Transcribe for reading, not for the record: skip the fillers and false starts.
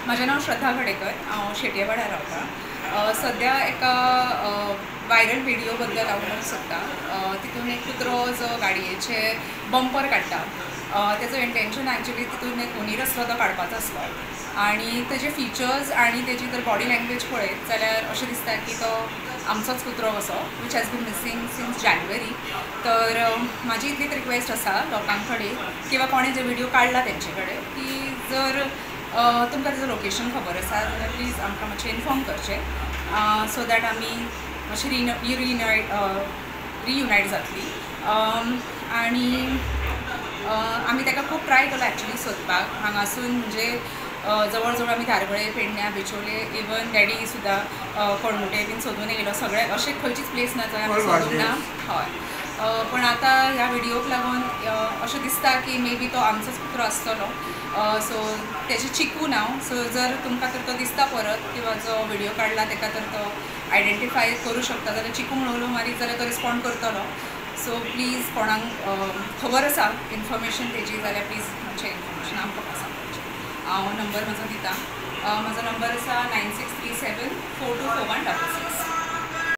म्हजें नांव श्रद्धा खडेकर, हांव शेटयेवाड्यार रावता. सद्या एका वायरल व्हिडिओ बद्दल हांव म्हणूंक सोदतां. तितून एक कुत्रो जो गाडयेचे बंपर काडटा, तेजो इंटेंशन एक्चुली तितून एक हुनीर आसलो तो काडपाचो आसलो आनी तेजे फिचर्स आनी तेजी जर बॉडी लँग्वेज पळयत जाल्यार अशें दिसता की तो आमचोच कुत्रो कसो, which has been missing since January. तर म्हाजी इतलीच रिक्वेस्ट आसा लोकां कडेन किंवा कोणें जे व्हिडिओ काडला तेंचे कडेन की जर तुमकां तेजो लोकेशन खबर आसा जाल्यार प्लीज आमकां मातशें इन्फॉर्म करचें, सो that आमी मातशी रियुनायट जातली. आनी आमी ताका खूब ट्राय केलो एक्चुली सोदपाक हांगासून, म्हणजे जवळ जवळ आमी धारगळे, पेडण्या, बिचोले, इवन डॅडी सुद्दां कळंगुटे बीन सोदून येयलो. सगळे अशें खंयचीच प्लेस ना जंय आमी सोदूंक ना. हय, पण आतां ह्या व्हिडियोक लागून अशें दिसता की मे बी तो आमचोच कुत्रो आसतलो. सो तेजें चिकू नांव. सो जर तुमकां तर तो दिसता परत किंवा जो व्हिडियो काडला ताका तर तो आयडेंटिफाय करूं शकता जाल्यार चिकू म्हणून उलो मारीत जाल्यार तो रिस्पोंड करतलो. सो प्लीज कोणाक खबर आसा इन्फॉर्मेशन तेजी जाल्यार प्लीज मातशें इन्फॉर्मेशन आमकां सांगपाचें. हांव नंबर म्हजो दिता. म्हजो नंबर आसा 9637424166.